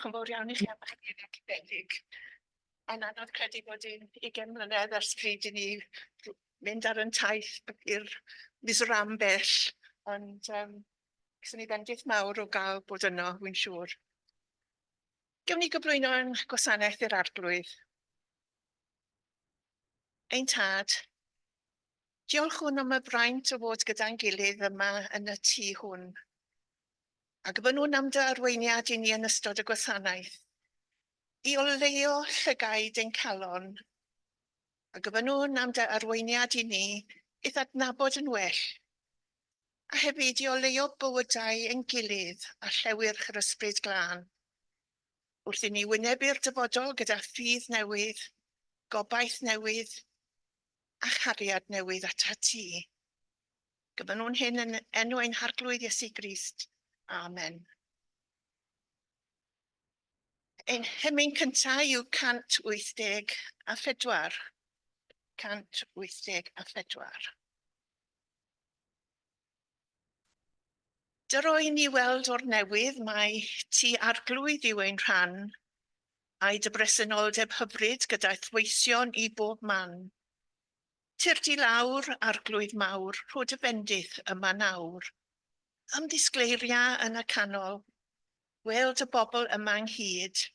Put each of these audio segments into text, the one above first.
Diolch yn fawr iawn i chi am eich geiriau caredig. Mae'n anodd credu bod hi'n ugain mlynedd ers pryd i ni mynd ar yn taith i'r Mizoram bell, ond um, gawson ni bendith mawr o gael bod yno, wy'n siŵr. Gewn ni gyflwyno ein gwasanaeth i'r Arglwydd. Ein tad, diolchwn am y fraint o fod gyda'n gilydd yma yn y tŷ hwn. A gofynnwn am dy arweiniad i ni yn ystod y gwasanaeth, i oleuo llygaid ein calon. A gofynnwn am dy arweiniad i ni i'th adnabod yn well, a hefyd i oleuo bywydau ein gilydd a llewyrch yr Ysbryd Glân. Wrth i ni wynebu'r dyfodol gyda ffydd newydd, gobaith newydd, a chariad newydd atat ti. Gofynnwn hyn yn enw ein Harglwydd Iesu Grist. Amen. Ein hemyn cyntaf yw 184. 184. Dyro i ni weld o'r newydd mai ti Arglwydd yw ein rhan, a'i dy bresenoldeb hyfryd gyda'th weision i bob man. Tyrd i lawr, Arglwydd mawr, rho dy fendith yma nawr. Ymddisgleiria yn y canol, gwêl dy bobl yma ynghyd,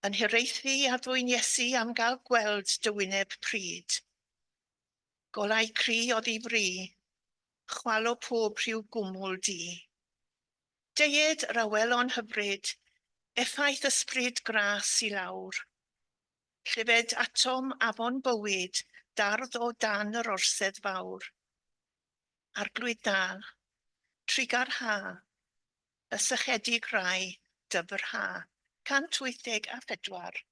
yn hiraethu a ddwyn Iesu am gael gweld dy wyneb pryd. Golau cry oddi fri, chwalo pob rhyw gwmwl du. Deued yr awelon hyfryd, effaith ysbryd gras i lawr. Llyfed atom afon bywyd, dardd o dan yr orsedd fawr. Arglwydd da, trugar ha, y sychedig rai dyfr ha. 184.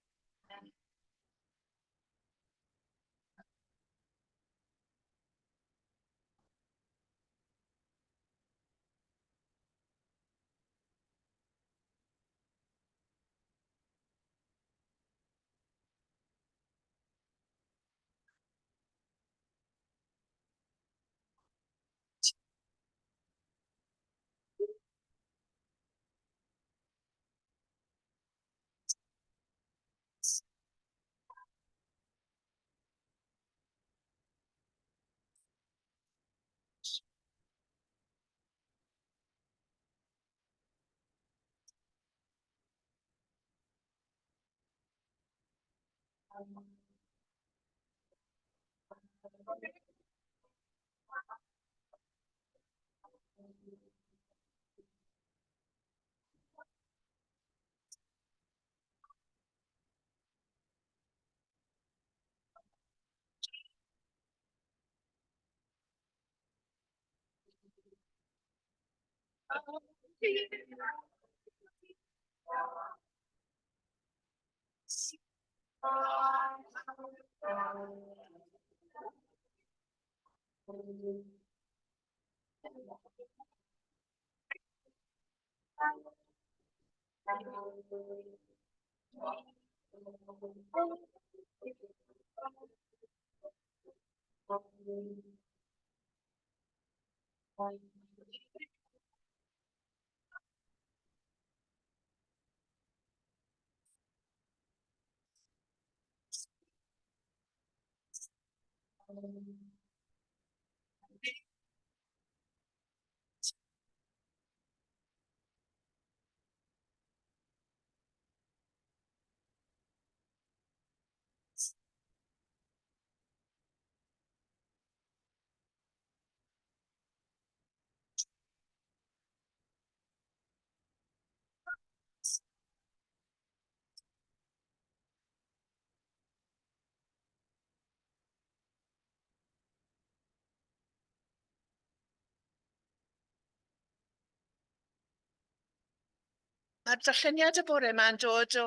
Mae'r darlleniad y bore yma'n dod o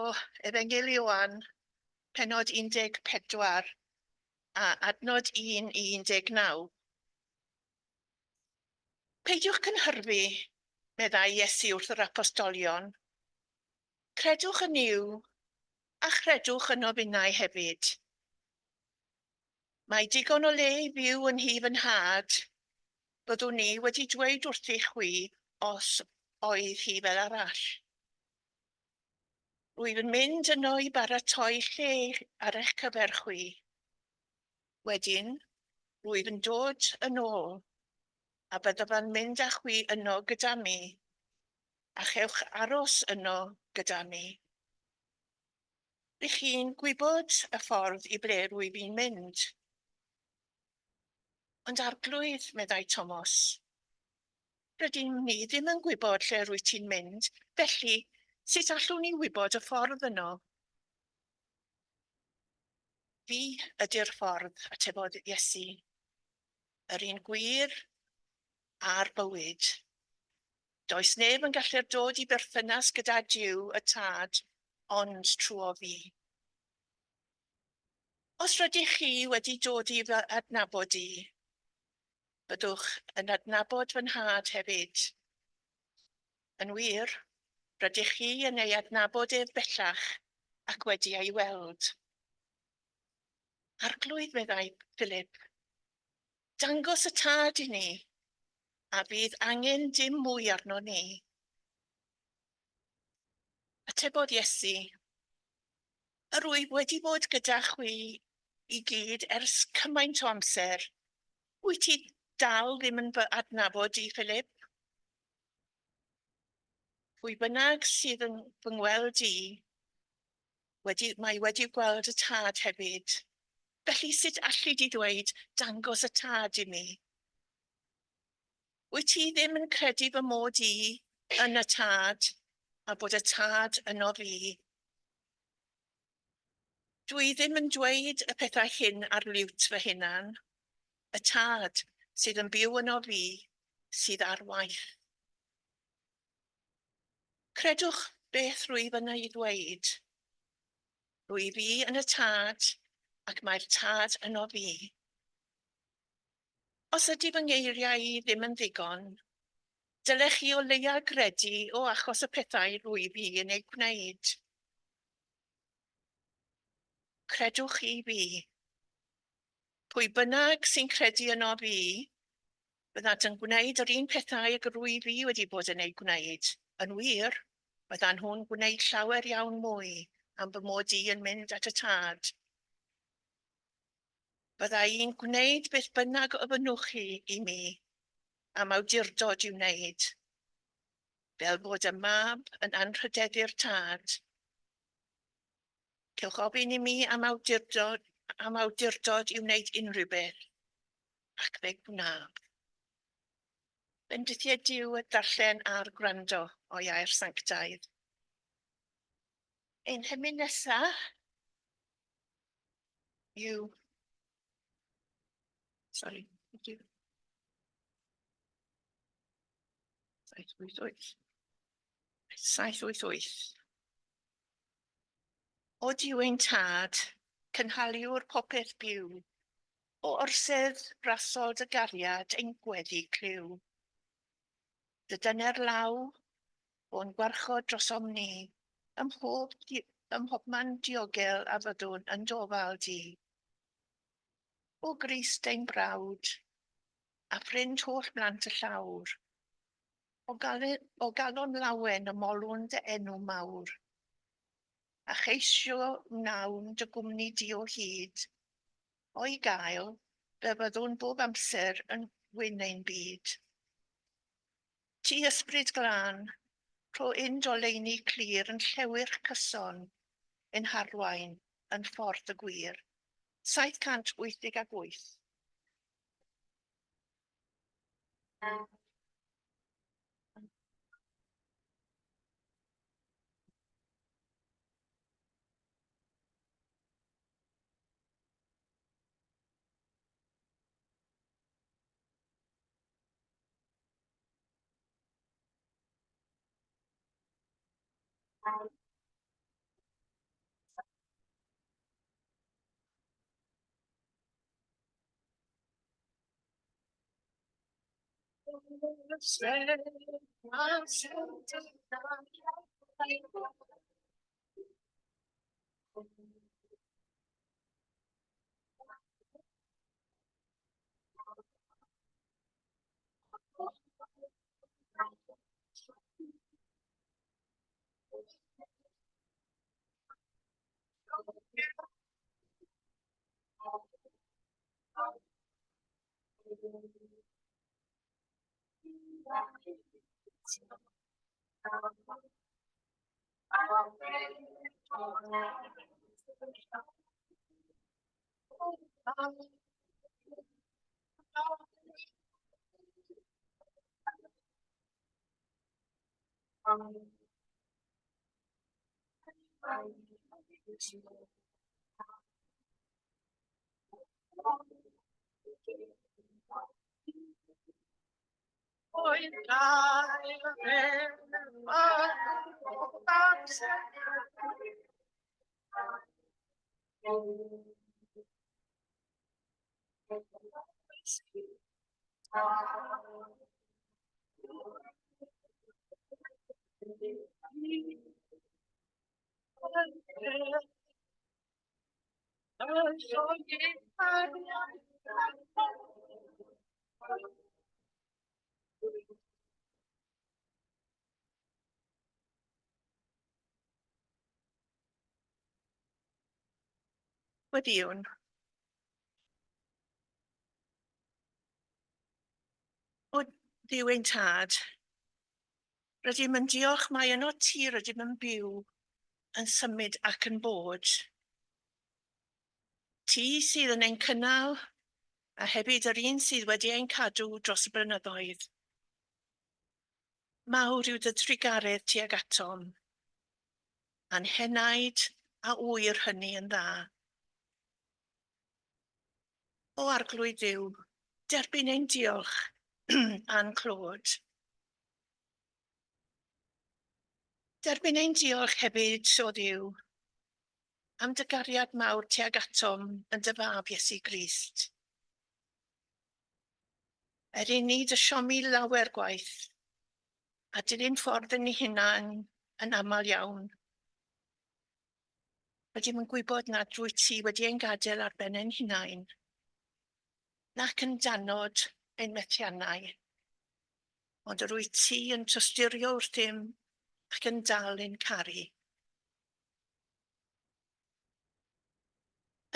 Efengyl Ioan, pennod 14 a adnod 1 i 19. Peidiwch cynhyrfu, meddai Iesu wrth yr apostolion. Credwch yn Nuw, a chredwch yno finnau hefyd. Mae digon o le i fyw yn nhŷ fy nhad, byddwn ni wedi dweud wrthych chwi os oedd hi fel arall. Rwyf yn mynd yno i baratoi lle ar eich cyfer chwi. Wedyn, rwyf yn dod yn ôl, a byddaf yn mynd â chwi yno gyda mi, a chewch aros yno gyda mi. Rych chi'n gwybod y ffordd i ble rwyf i'n mynd. Ond Arglwydd, meddai Tomos, rydyn ni ddim yn gwybod lle rwyt ti'n mynd, felly sut allwn ni wybod y ffordd yno? Fi ydy'r ffordd, atebodd Iesu, yr un gwir a'r bywyd. Does neb yn gallu'r dod i berthynas gyda Duw y Tad ond trwo fi. Os rydych chi wedi dod i fy adnabod i, byddwch yn adnabod fy nhad hefyd. Yn wir, rydych chi yn ei adnabod ef bellach ac wedi ei weld. Arglwydd, meddai Philip, dangos y tad i ni, a fydd angen dim mwy arno ni. Atebodd Iesu, Yr wyf wedi bod gyda chwi i gyd ers cymaint o amser. Wyt ti dal ddim yn fy adnabod i, Philip? Pwy bynnag sydd yn fy ngweld i, wedi, mae wedi gweld y Tad hefyd. Felly sut alli di ddweud, dangos y Tad i mi? Wyt ti ddim yn credu fy mod i yn y Tad a bod y Tad yno fi? Dwi ddim yn dweud y pethau hyn ar liwt fy hunan. Y Tad sydd yn byw yno fi sydd ar waith. Credwch beth rwyf yn ei ddweud. Rwyf i yn y Tad ac mae'r Tad yno fi. Os ydy fy ngeiriau i ddim yn ddigon, dylech chi o leia gredu o achos y pethau rwyf i yn eu gwneud. Credwch i fi. Pwy bynnag sy'n credu yno fi, byddant yn gwneud yr un pethau ag rwyf i wedi bod yn eu gwneud. Yn wir, byddan nhw'n gwneud llawer iawn mwy am fy mod i yn mynd at y Tad. Bydda i'n gwneud beth bynnag ofynnwch chi i mi am awdurdod i'w wneud, fel bod y Mab yn anrhydeddu'r Tad. Cewch ofyn i mi am awdurdod, am awdurdod i wneud unrhyw beth, ac fe gwnaf. Bendithied Duw y darllen a'r gwrando o'i air sanctaidd. Ein hymyn nesaf yw... Sorry, yw... 788. 788. O Duw ein Tad, cynhaliwr popeth byw, o orsedd rasol dy gariad ein gweddi clyw. Dy dyner law, o'n gwarchod drosom ni, ym mhob, ym mhobman diogel a fyddwn yn d'ofal di. O Grist ein brawd, a ffrind holl blant y llawr, o, galen, o galon lawen y molwn dy enw mawr, a cheisio wnawn dy gwmni di o hyd, o'i gael, fe fyddwn bob amser yn wyn ein byd. Ti Ysbryd Glân, rho un doleini clir yn llewyrch cyson ein harwain yn ffordd y gwir. 788. Oedd gael amser. Weddïwn. O Dduw ein Tad, rydym yn diolch mai yno ti rydym yn byw, yn symud ac yn bod. Ti sydd yn ein cynnal, a hefyd yr un sydd wedi ein cadw dros y blynyddoedd. Mawr yw dy drugaredd tuag atom, a'n henaid a ŵyr hynny yn dda. O Arglwydd Dduw, derbyn ein diolch a'n clod. Derbyn ein diolch hefyd, o Dduw, am dy gariad mawr tuag atom yn dy fab Iesu Grist. Er i ni dy siomi lawer gwaith, a dilyn ffordd yn ei hunan yn aml iawn, Rydym yn gwybod nad rwyt ti wedi ein gadael ar ben ein hunain, nac yn danod ein methiannau, ond yr wyt ti yn tosturio wrthym ac yn dal ein caru.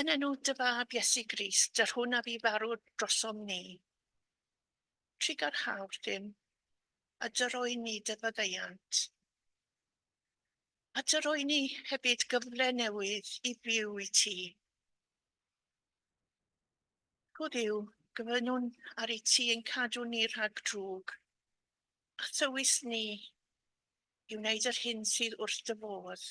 Yn enw dy fab Iesu Grist, yr hwn a fu farw drosom ni, trugarha wrthym, a dyroi ni dy faddeuant. A dy roi ni hefyd gyfle newydd i fyw i ti. O Dduw, gofynnwn ar i ti ein cadw ni rhag drwg, a thywys ni i wneud yr hyn sydd wrth dy fodd.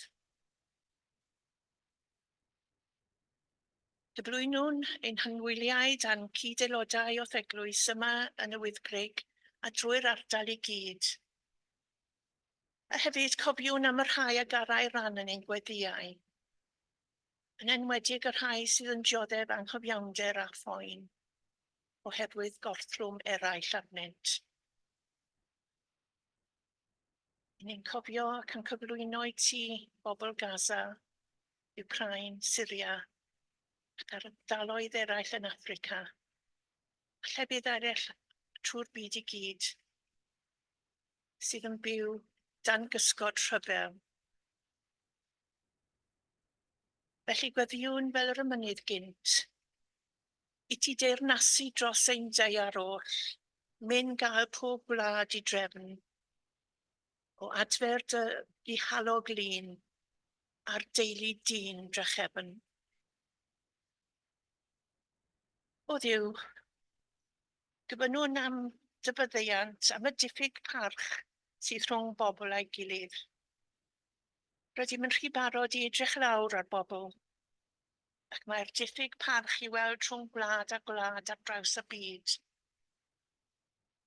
Cyflwynwn ein hanwyliaid a'n cyd-aelodau o'th eglwys yma yn y Wyddgrug a drwy'r ardal i gyd. A hefyd cofiwn am y rhai a garai ran yn ein gweddïau, yn enwedig y rhai sydd yn dioddef anghyfiawnder a phoen oherwydd gorthrwm eraill arnynt. Yn ni'n cofio ac yn cyflwyno i ti bobl Gaza, Ukraine, Syria ac ardaloedd eraill yn Affrica, a llefydd eraill trwy'r byd i gyd sydd yn byw dan gysgod rhyfel. Felly gweddïwn fel yr ymynydd gynt, i ti deyrnasu dros ein daear oll, myn gael pob gwlad i drefn, o adfer dy ddihalog lun a'r deulu dyn drachefn. O Dduw, Gofynnwn am dy faddeuant am y diffyg parch sydd rhwng bobl a'i gilydd. Rydym yn rhy barod i edrych lawr ar bobl, ac mae'r diffyg parch i weld rhwng gwlad a gwlad ar draws y byd.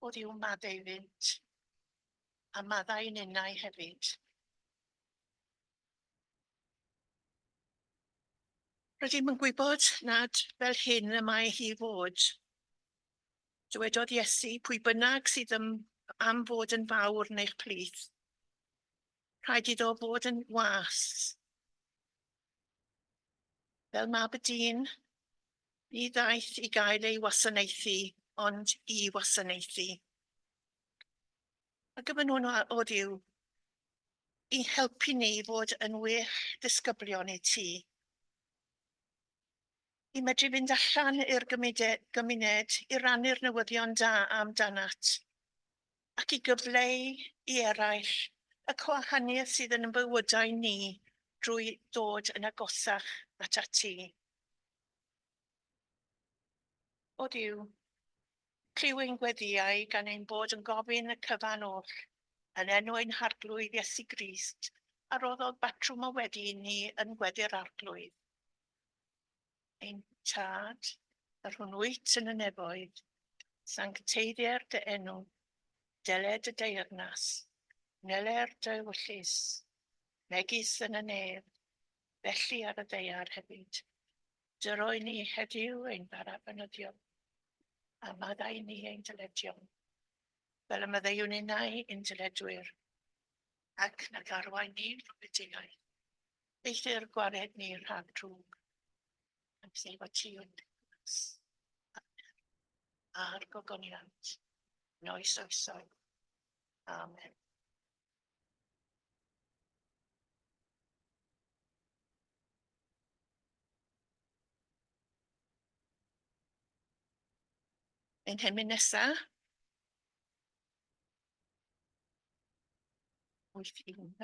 O Dduw, maddau iddynt, a maddau ninnau hefyd. Rydym yn gwybod nad fel hyn y mae hi fod. Dywedodd Iesu, pwy bynnag sydd ym, am fod yn fawr yn eich plith, rhaid iddo fod yn was. Fel mab y dyn, ni ddaeth i gael ei wasanaethu, ond i wasanaethu. A gofynnwn o Dduw i helpu ni i fod yn well disgyblion i ti. I medru fynd allan i'r gymuned i rannu'r newyddion da amdanat, ac i gyfleu i eraill y gwahaniaeth sydd yn ein bywydau ni drwy ddod yn agosach atat ti. O Duw, clyw ein gweddïau gan ein bod yn gofyn y cyfan oll yn enw ein Harglwydd Iesu Grist, a roddodd batrwm o weddi i ni yn Gweddi'r Arglwydd. Ein Tad, yr hwn wyt yn y nefoedd, sancteiddier dy enw, deled dy deyrnas, wneler dy ewyllys, megis yn y nef, felly ar y ddaear hefyd. Dyro i ni heddiw ein bara bynyddion, a maddau i ni ein dyledion, fel y maddeuwn innau i'n dyledwyr, ac nag arwain ni profedigaeth. Eithr gwared ni rhag drwg, am sef o ti yn deyrnas, a'r gogoniant, yn oes oesoedd. Amen. Ein hemyn nesa. 81.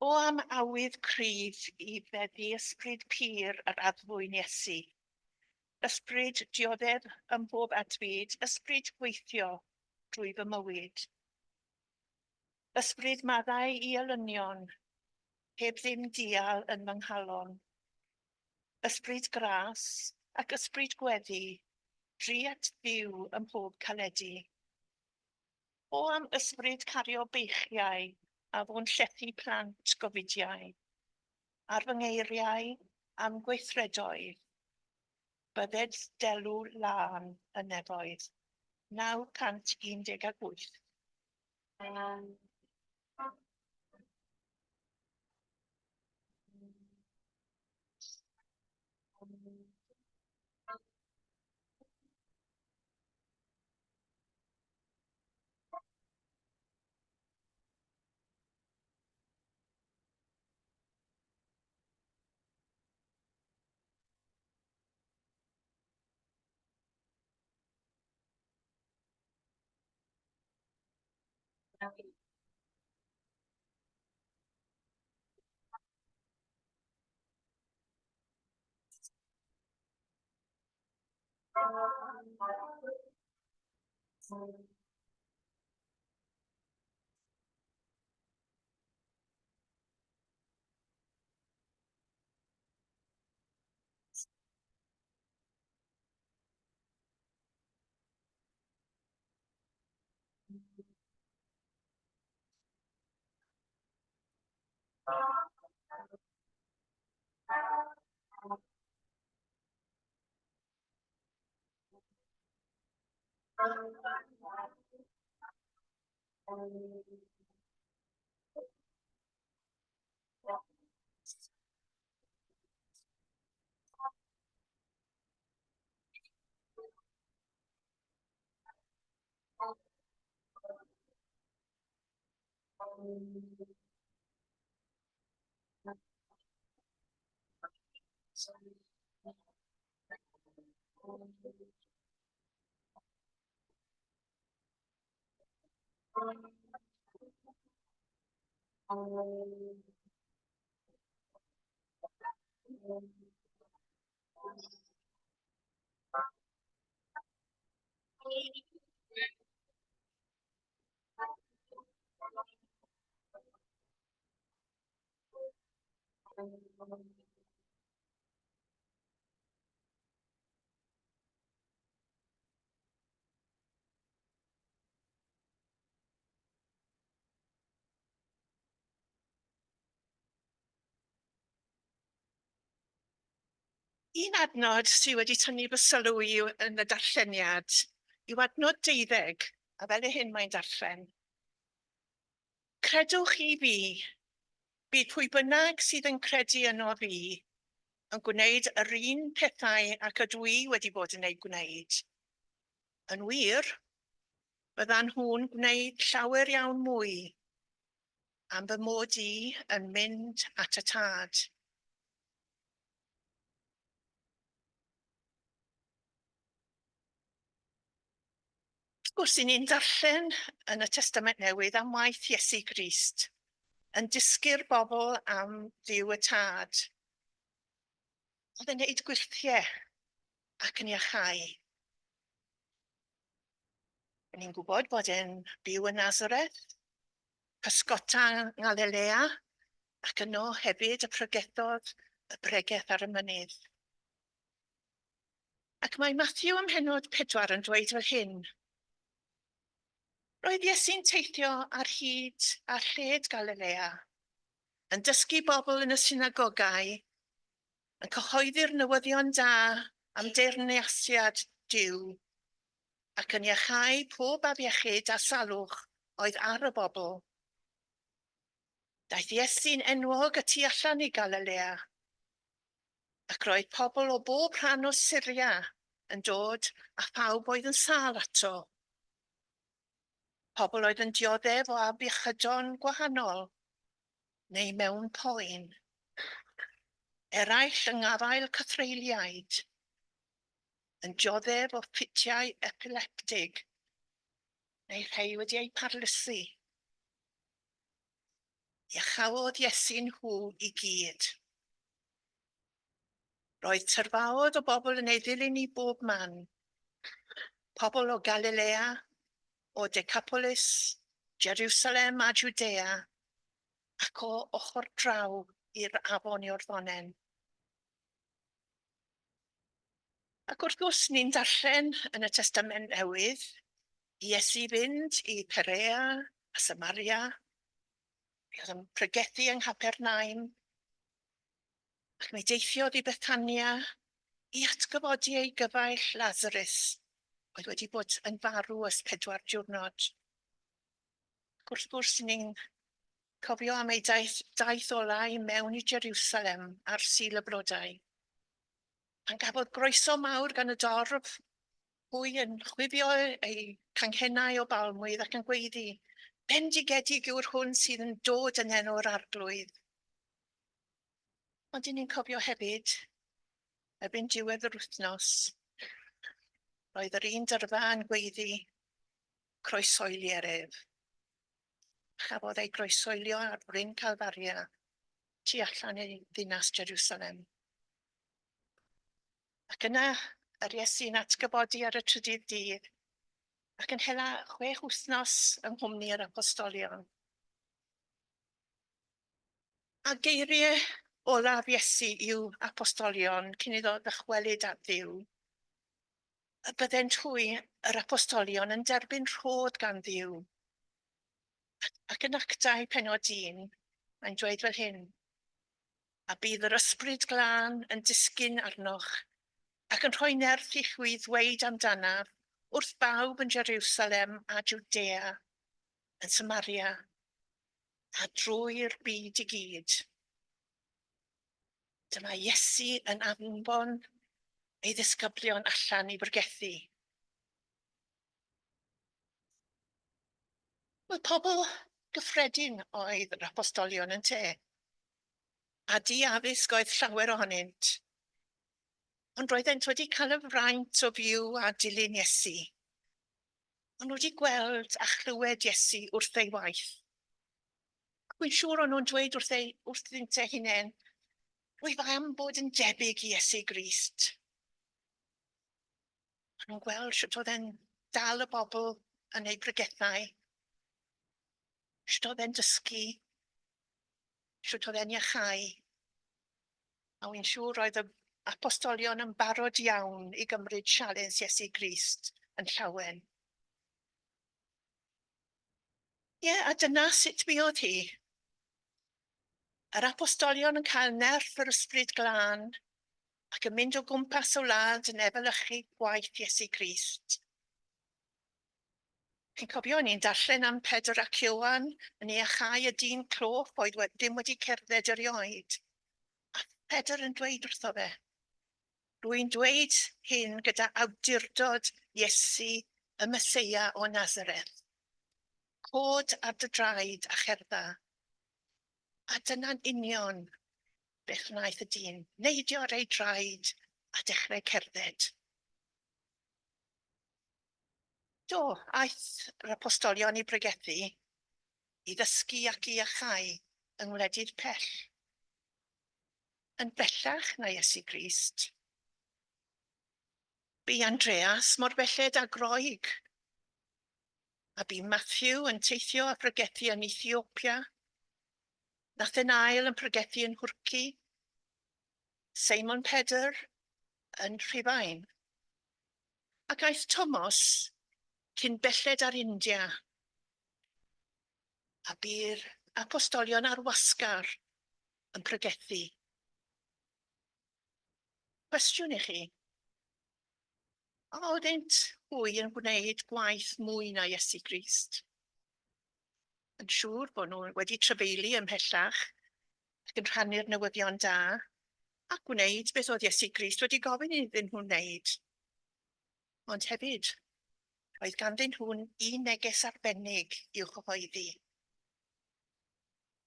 O am awydd cryf i feddu ysbryd pur yr addfwyn Iesu. Ysbryd dioddef ym mhob adfyd, ysbryd gweithio drwy fy mywyd. Ysbryd maddau i elynion, heb ddim dial yn fy nghalon. Ysbryd gras ac ysbryd gweddi, dri at Dduw ym mhob caledi. O am ysbryd cario beichiau a fo'n llethu plant gofidiau, ar fy ngeiriau a'm gweithredoedd, bydded delw lân y nefoedd. 918. Un adnod sydd wedi tynnu fy sylw i yn y darlleniad yw adnod deuddeg, a fel y hyn mae'n darllen. Credwch i fi, bydd pwy bynnag sydd yn credu yno fi yn gwneud yr un pethau ac ydw i wedi bod yn eu gwneud. Yn wir, byddan nhw'n gwneud llawer iawn mwy am fy mod i yn mynd at y Tad. Wrth gwrs, i ni'n darllen yn y Testament Newydd am waith Iesu Grist, yn dysgu'r bobl am Dduw y Tad. Oedd yn neud gwyrthiau ac yn iachau. Ni'n gwybod bod e'n byw yn Nazareth, pysgota yng Ngalilea, ac yno hefyd y pregethodd y bregeth ar y mynydd. Ac mae Mathew ym mhennod 4 yn dweud fel hyn: Roedd Iesu'n teithio ar hyd a lled Galilea, yn dysgu bobl yn y synagogau, yn cyhoeddi'r newyddion da am deyrnasiad Duw, ac yn iachau pob afiechyd a salwch oedd ar y bobl. Daeth Iesu'n enwog y tu allan i Galilea, ac roedd pobl o bob rhan o Syria yn dod â phawb oedd yn sâl ato. Pobl oedd yn dioddef o afiechydon gwahanol neu mewn poen. Eraill yng ngafael cythreuliaid, yn dioddef o ffitiau epileptig neu rhai wedi eu parlysu. Iachaodd Iesu nhw i gyd. Roedd tyrfaoedd o bobl yn ei ddilyn i bob man. Pobl o Galilea, o Decapolis, Jerusalem a Jwdea, ac o ochr draw i'r afon Iorddonen. Ac wrth gwrs, ni'n darllen yn y Testament Newydd i Iesu fynd i Perea a Samaria. Mi oedd yn pregethu yng Nghapernaum, ac mi deithiodd i Bethania i atgyfodi ei gyfaill Lazarus, oedd wedi bod yn farw ers 4 diwrnod. Ac wrth gwrs, ni'n cofio am ei daith, daith ola i mewn i Jerusalem ar Sul y Blodau. Pan gafodd groeso mawr gan y dorf, hwy yn chwifio eu canghennau o balmwydd ac yn gweiddi, Bendigedig yw'r hwn sydd yn dod yn enw'r Arglwydd. Ond dyn ni'n cofio hefyd, erbyn diwedd yr wythnos, roedd yr un dyrfa yn gweiddi, Croeshoelier ef. Chafodd ei groeshoelio ar fryn Calfaria, tu allan i ddinas Jerusalem. Ac yna, yr Iesu'n atgyfodi ar y trydydd dydd, ac yn hela 6 wythnos yng nghwmni yr apostolion. A geiriau olaf Iesu i'w apostolion cyn iddo ddychwelyd at Dduw, y byddent hwy, yr apostolion, yn derbyn rhodd gan Dduw. Ac yn Actau pennod 1, mae'n dweud fel hyn: A bydd yr Ysbryd Glân yn disgyn arnoch, ac yn rhoi nerth i chwi ddweud amdanaf wrth bawb yn Jerusalem a Jwdea, yn Samaria, a drwy'r byd i gyd. Dyma Iesu yn anfon ei ddisgyblion allan i bregethu. Wel, pobl gyffredin oedd yr apostolion yn te, a di-addysg oedd llawer ohonynt. Ond roeddent wedi cael y fraint o fyw a dilyn Iesu. Ond wedi gweld a chlywed Iesu wrth ei waith. Ac wy'n siŵr o'n nhw'n dweud wrth ei, wrthynt eu hunain, rwyf am bod yn debyg i Iesu Grist. O'n nhw'n gweld sut oedd e'n dal y bobl yn ei bregethau, sut oedd e'n dysgu, sut oedd e'n iachau. A wy'n siŵr roedd y apostolion yn barod iawn i gymryd sialens Iesu Grist yn llawen. Ie, yeah, a dyna sut fuodd hi. Yr apostolion yn cael nerth yr Ysbryd Glân ac yn mynd o gwmpas y wlad yn efelychu gwaith Iesu Grist. Chi'n cofio, ni'n darllen am Pedr ac Ioan yn iachau y dyn cloff oedd ddim wedi cerdded erioed. A Pedr yn dweud wrtho fe, Rwy'n dweud hyn gyda awdurdod Iesu y Meseia o Nazareth. Cod ar dy draed a cherdda. A dyna'n union beth wnaeth y dyn, neidio ar ei draed a dechrau cerdded. Do, aeth yr apostolion i bregethu, i ddysgu ac i iachau yng ngwledydd pell. Yn bellach na Iesu Grist. Bu Andreas mor belled â Groeg, a bu Matthew yn teithio a pregethu yn Ethiopia, Nathanael yn pregethu yn Nhwrci, Seimon Pedr yn Rhufain, ac aeth Tomos cyn belled â'r India, a bu'r apostolion ar wasgar yn pregethu. Cwestiwn i chi. A oeddynt hwy yn gwneud gwaith mwy na Iesu Grist? Yn siŵr bod nhw wedi trafeili ymhellach ac yn rhannu'r newyddion da a gwneud beth oedd Iesu Grist wedi gofyn iddyn nhw wneud. Ond hefyd, roedd ganddyn nhw'n un neges arbennig i'w chyhoeddi.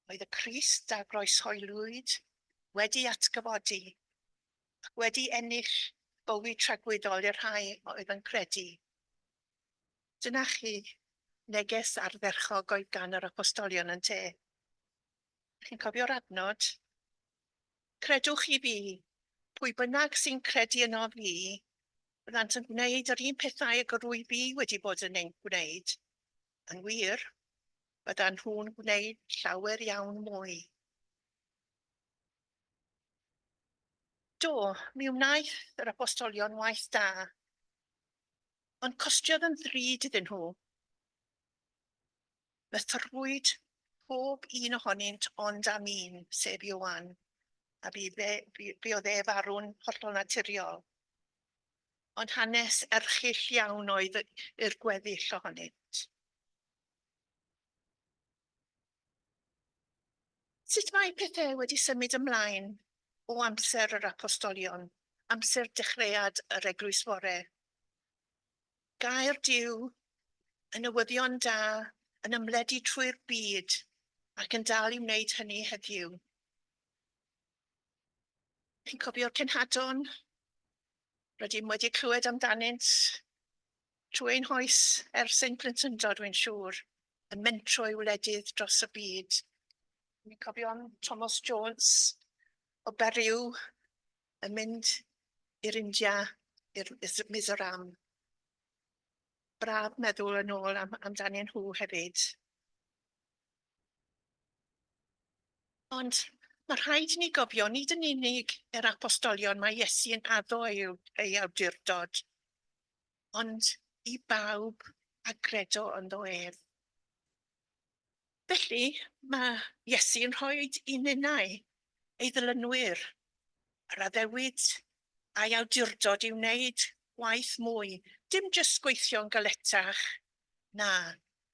Roedd y Crist a groeshoeliwyd wedi atgyfodi ac wedi ennill bywyd tragwyddol i'r rhai oedd yn credu. Dyna chi neges ardderchog oedd gan yr apostolion yn te. Chi'n cofio'r adnod? Credwch i fi, pwy bynnag sy'n credu yno fi, byddant yn gwneud yr un pethau ag yr wyf fi wedi bod yn eu gwneud. Yn wir, byddan nhw'n gwneud llawer iawn mwy. Do, mi wnaeth yr apostolion waith da, ond costiodd yn ddrud iddyn nhw. Mythyrwyd pob un ohonynt ond am un, sef Ioan, a bu, fe, bu, buodd e farw'n hollol naturiol. Ond hanes erchyll iawn oedd i'r gweddill ohonynt. Sut mae pethau wedi symud ymlaen o amser yr apostolion, amser dechreuad yr eglwys fore? Gair Duw, y newyddion da, yn ymledu trwy'r byd ac yn dal i wneud hynny heddiw. Chi'n cofio'r cenhadon? Rydym wedi clywed amdanynt trwy ein hoes ers ein plentyndod, dwi'n siŵr, yn mentro i wledydd dros y byd. Ni'n cofio am Thomas Jones o Beriw yn mynd i'r India, i'r Mizoram. Braf meddwl yn ôl am, amdanyn nhw hefyd. Ond mae rhaid i ni gofio, nid yn unig yr apostolion mae Iesu yn addo ei, ei awdurdod, ond i bawb a gredo ynddo ef. Felly, mae Iesu yn rhoi i ninnau, ei ddilynwyr, yr addewid a'i awdurdod i wneud gwaith mwy, dim jyst gweithio'n galetach, na,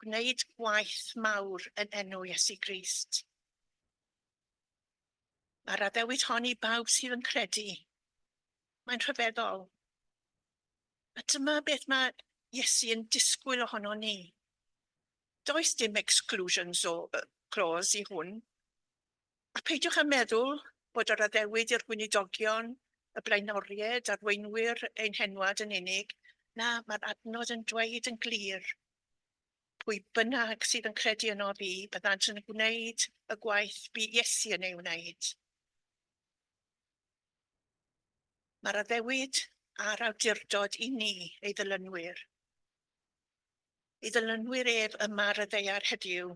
gwneud gwaith mawr yn enw Iesu Grist. Mae'r addewid hon i bawb sydd yn credu. Mae'n rhyfeddol. A dyma beth mae Iesu yn disgwyl ohono ni. Does dim exclusions o clause i hwn. A peidiwch â meddwl bod yr addewid i'r gweinidogion, y blaenoriaid, arweinwyr ein henwad yn unig. Na, mae'r adnod yn dweud yn glir, pwy bynnag sydd yn credu yno fi, byddant yn gwneud y gwaith bu Iesu yn ei wneud. Mae'r addewid a'r awdurdod i ni, ei ddilynwyr. Ei ddilynwyr ef yma ar y ddaear heddiw.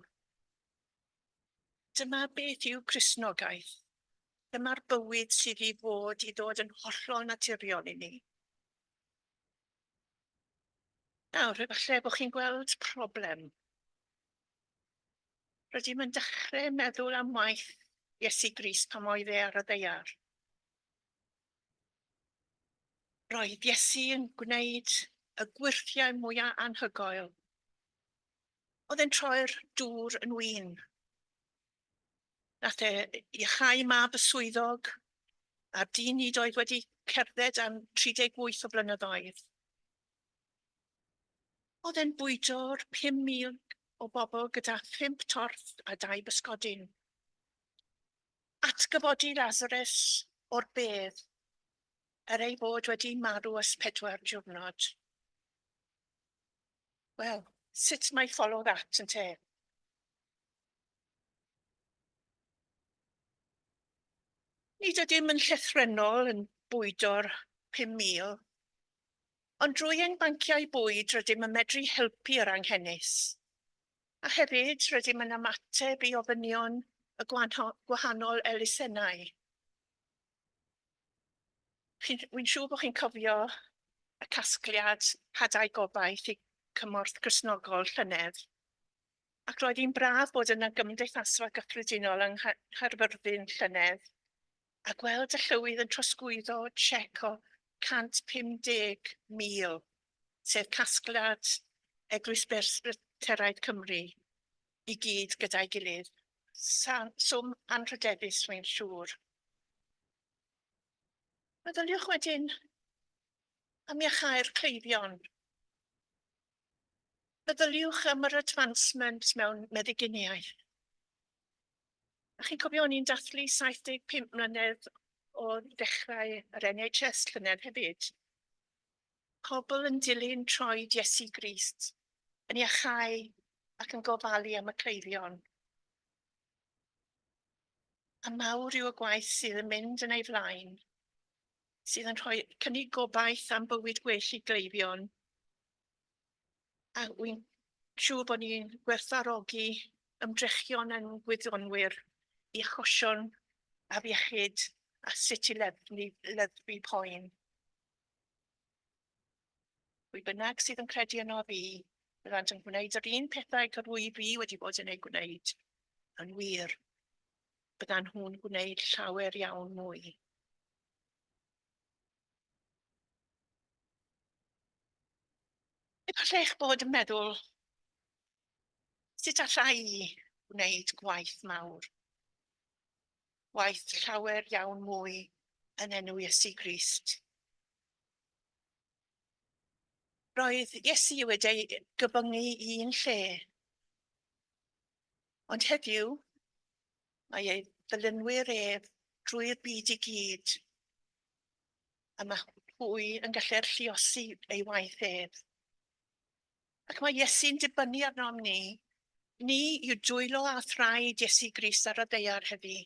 Dyma beth yw Cristnogaeth. Dyma'r bywyd sydd i fod i ddod yn hollol naturiol i ni. Nawr, efallai bod chi'n gweld problem. Rydym yn dechrau meddwl am waith Iesu Grist pan oedd e ar y ddaear. Roedd Iesu yn gwneud y gwyrthiau mwyaf anhygoel. Oedd e'n troi'r dŵr yn win. Nath e iachau mab y swyddog, a'r dyn nid oedd wedi cerdded am 38 o flynyddoedd. Oedd e'n bwydo'r 5,000 o bobl gyda phump torth a dau bysgodyn. Atgyfodi Lazarus o'r bedd, er ei fod wedi marw ers pedwar diwrnod. Wel, sut mae follow that yn te? Nid ydym yn llythrennol yn bwydo'r 5,000, ond drwy ein banciau bwyd rydym yn medru helpu yr anghenus. A hefyd rydym yn ymateb i ofynion y gwahanol elusennau. Wy'n siŵr bod chi'n cofio y casgliad Hadau Gobaith i Cymorth Gristnogol llynedd, ac roedd hi'n braf bod yna gymdeithasfa gyffredinol yng Nghaerfyrddin llynedd a gweld y llywydd yn trosglwyddo siec o 150,000, sef casgliad Eglwys Bresbyteraidd Cymru, i gyd gyda'i gilydd. Swm anrhydeddus, mae'n siŵr. Meddyliwch wedyn am iachau'r cleifion. Meddyliwch am yr advancement mewn meddyginiaeth. A chi'n cofio o'n i'n dathlu 75 mlynedd o ddechrau yr NHS llynedd hefyd. Pobl yn dilyn troed Iesu Grist, yn iachau ac yn gofalu am y cleifion. A mawr yw y gwaith sydd yn mynd yn ei flaen, sydd yn rhoi cynnig gobaith am bywyd gwell i gleifion. A wy'n siŵr bod ni'n gwerthfawrogi ymdrechion ein gwyddonwyr i achosion afiechyd a sut i leddfu, leddfu poen. Pwy bynnag sydd yn credu yno fi, byddant yn gwneud yr un pethau yr wyf fi wedi bod yn eu gwneud. Yn wir, byddan nhw'n gwneud llawer iawn mwy. Efallai eich bod yn meddwl, sut alla i wneud gwaith mawr? Gwaith llawer iawn mwy yn enw Iesu Grist. Roedd Iesu wedi ei gyfyngu i un lle. Ond heddiw, mae ei ddilynwyr ef drwy'r byd i gyd a mae hwy yn gallu'r lluosi ei waith ef. Ac mae Iesu'n dibynnu arnom ni. Ni yw dwylo a thraed Iesu Grist ar y ddaear heddi.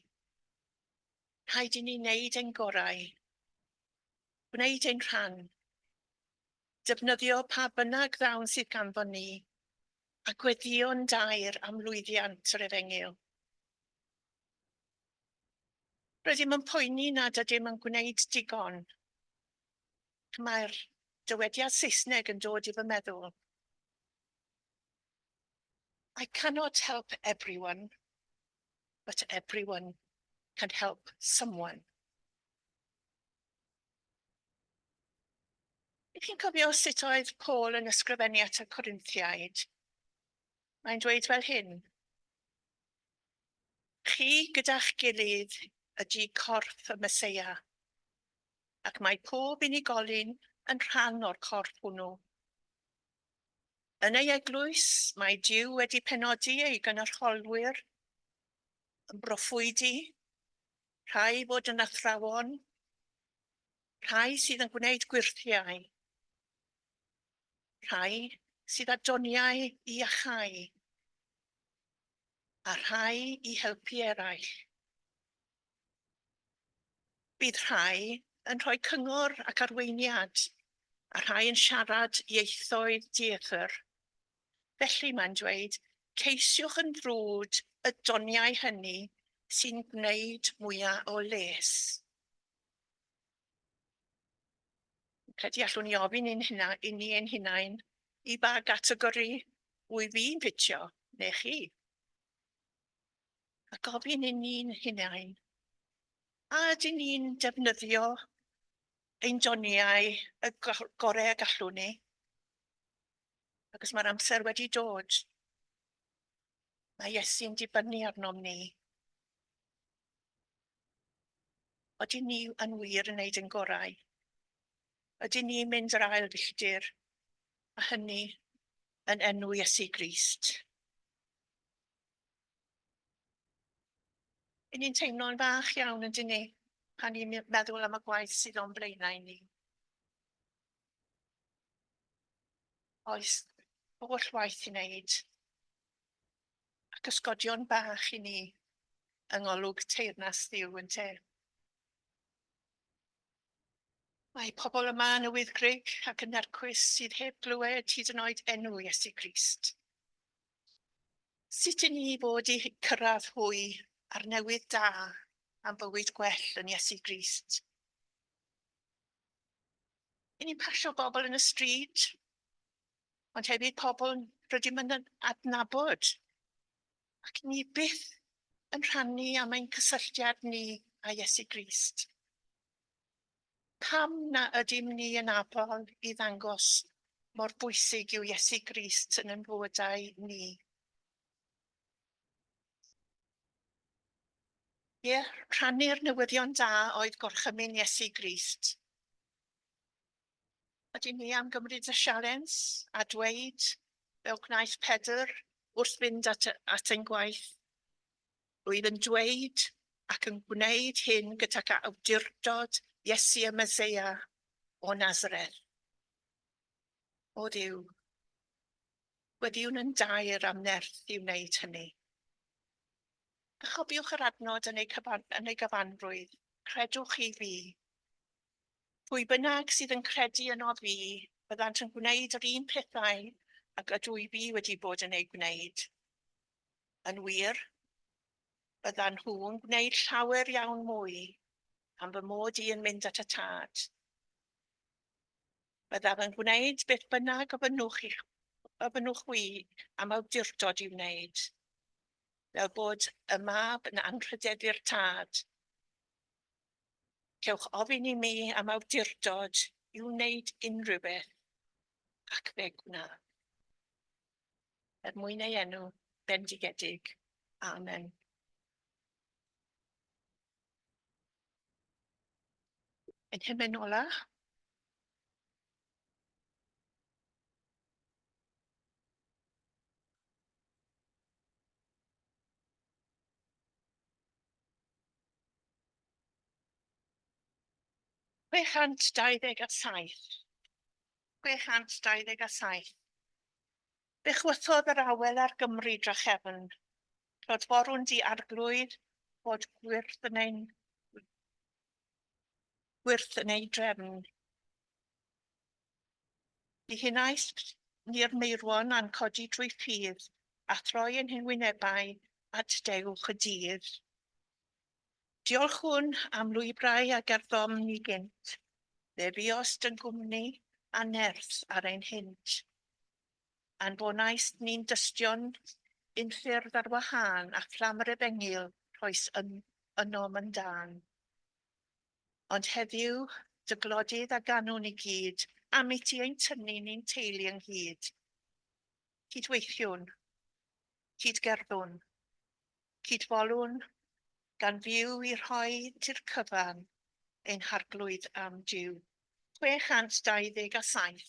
Rhaid i ni wneud ein gorau. Gwneud ein rhan. Defnyddio pa bynnag ddawn sydd ganddon ni, a gweddïo'n daer am lwyddiant yr efengyl. Rydym yn poeni nad ydym yn gwneud digon. Mae'r dywediad Saesneg yn dod i fy meddwl. I cannot help everyone, but everyone can help someone. Ych chi'n cofio sut oedd Paul yn ysgrifennu at y Corinthiaid? Mae'n dweud fel hyn. Chi gyda'ch gilydd ydy corff y Meseia, ac mae pob unigolyn yn rhan o'r corff hwnnw. Yn ei eglwys, mae Duw wedi penodi ei gynrychiolwyr yn broffwydi, rhai fod yn athrawon, rhai sydd yn gwneud gwyrthiau, rhai sydd â doniau i iachau, a rhai i helpu eraill. Bydd rhai yn rhoi cyngor ac arweiniad, a rhai yn siarad ieithoedd dieithr. Felly mae'n dweud, ceisiwch yn frwd y doniau hynny sy'n gwneud mwyaf o les. Credu allwn ni ofyn i'n huna, i ni ein hunain i ba gategori wyf fi'n ffitio, neu chi. A gofyn i ni'n hunain, a ydyn ni'n defnyddio ein doniau y gorau y gallwn ni? Ac os mae'r amser wedi dod, mae Iesu'n dibynnu arnom ni. Ydyn ni yn wir yn neud yn gorau? Ydyn ni'n mynd yr ail filltir, a hynny yn enw Iesu Grist? Yn ni'n teimlo'n fach iawn yn dyn ni, pan ni'n meddwl am y gwaith sydd o'n blaenau ni. Oes. Holl waith i wneud. Ac ysgodion bach i ni yng ngolwg teyrnas Dduw ynte. Mae pobl yma yn y Wyddgrug ac yn Nercwys sydd heb glywed hyd yn oed enw Iesu Grist. Sut i ni fod i cyrraedd hwy ar newydd da am fywyd gwell yn Iesu Grist? I ni'n pasio bobl yn y stryd, ond hefyd pobl rydym yn adnabod, ac ni byth yn rhannu am ein cysylltiad ni â Iesu Grist. Pam na ydym ni yn abl i ddangos mor bwysig yw Iesu Grist yn ein bywydau ni? Ie, rhannu'r newyddion da oedd gorchymyn Iesu Grist. Ydyn ni am gymryd y sialens a dweud, fel gwnaeth Pedr wrth fynd at, at ein gwaith, Rwyf yn dweud ac yn gwneud hyn gydag awdurdod Iesu y Meseia o Nazareth. O Dduw, gweddïwn yn daer am nerth i wneud hynny. A chofiwch yr adnod yn ei, cyfan, yn ei gyfanrwydd, credwch i fi. Pwy bynnag sydd yn credu yno fi, byddant yn gwneud yr un pethau ag ydw i fi wedi bod yn ei gwneud. Yn wir, byddan nhw'n gwneud llawer iawn mwy am fy mod i yn mynd at y Tad. Byddaf yn gwneud beth bynnag ofynnwch, i, ofynnwch chwi am awdurdod i wneud, fel bod y Mab yn anrhydeddu'r Tad. Cewch ofyn i mi am awdurdod i wneud unrhyw beth, ac fe gwnaf. Er mwyn ei enw bendigedig. Amen. Ein hymyn ola. 627. 627. Fe chwythodd yr awel ar Gymru drachefn, Clodforwn di Arglwydd fod gwyrth yn ein gwyrth yn ei drefn. Dihunais ni'r meirwon a'n codi drwy ffydd, a throi ein hwynebau at dewch y dydd. Diolchwn am lwybrau a gerddom ni gynt, fe fuost yn gwmni a nerth ar ein hynt. Anfonais ni'n dystion unffurf ar wahân a fflam yr efengyl rhoes yn, ynom yn dân. Ond heddiw, dy glodydd a ganwn i gyd, am i ti ein tynnu ni'n teulu ynghyd. Cydweithiwn, cydgerddwn, cydfolwn, gan fyw i rhoi ti'r cyfan ein harglwydd am Duw. 627.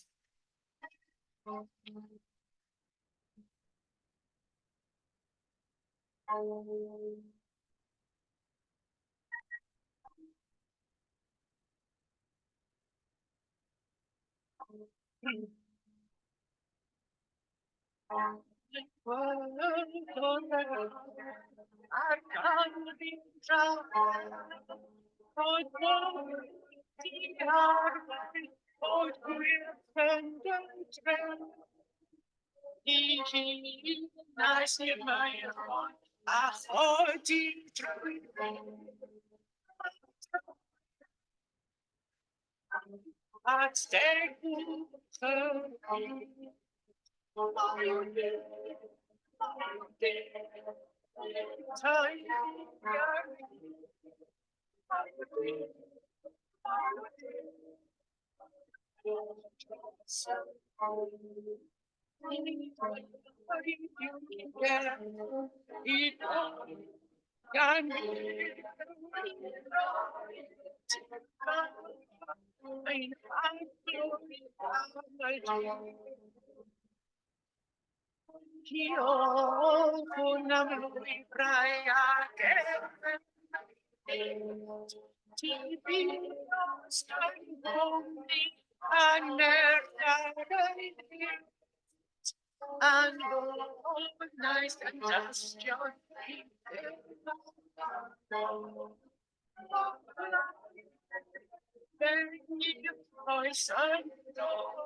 A chodi drwy At degwch y Diolchwn am lwybrau ac Ti fuost yn gwmni a nerth ar ein hyd. Yn ôl yn dystio Oes yn dod.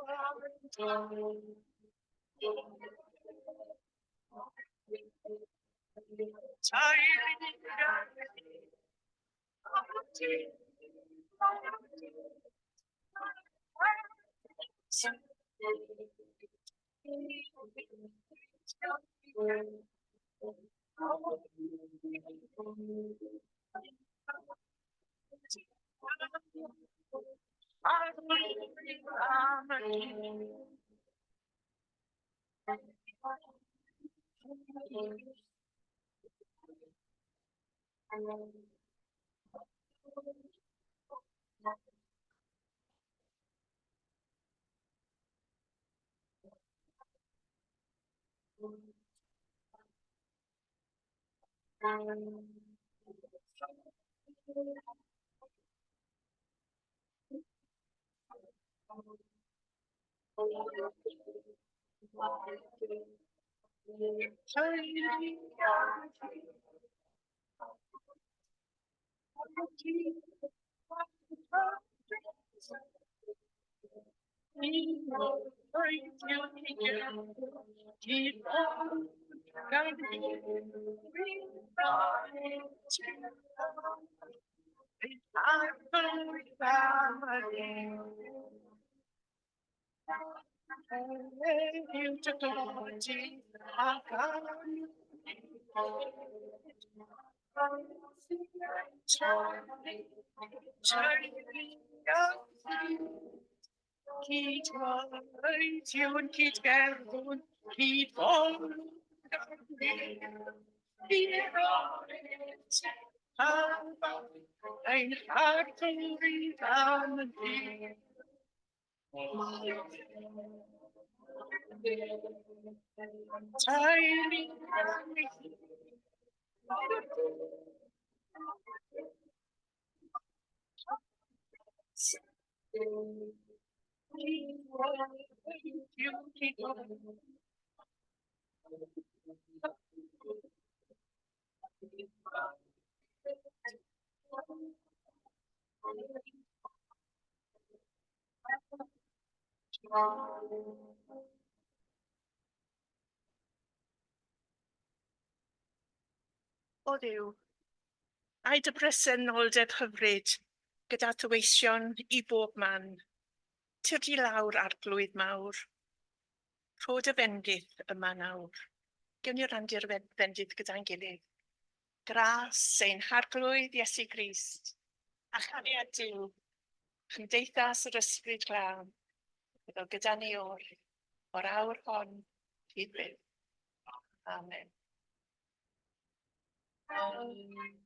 Cydweithiwn, cydgerddwn, cydfolwn, Ein harglwydd am ni. O Dduw, ai dy bresenoldeb hyfryd gyda thyweision i bob man, tyrd i lawr arglwydd mawr. Rho dy fendith yma nawr. Gewn ni rannu'r fendith gyda'n gilydd. Gras ein Harglwydd Iesu Grist, a chariad Duw, chymdeithas yr Ysbryd Glân, byddo gyda ni oll, o'r awr hon hyd byth. Amen. Amen.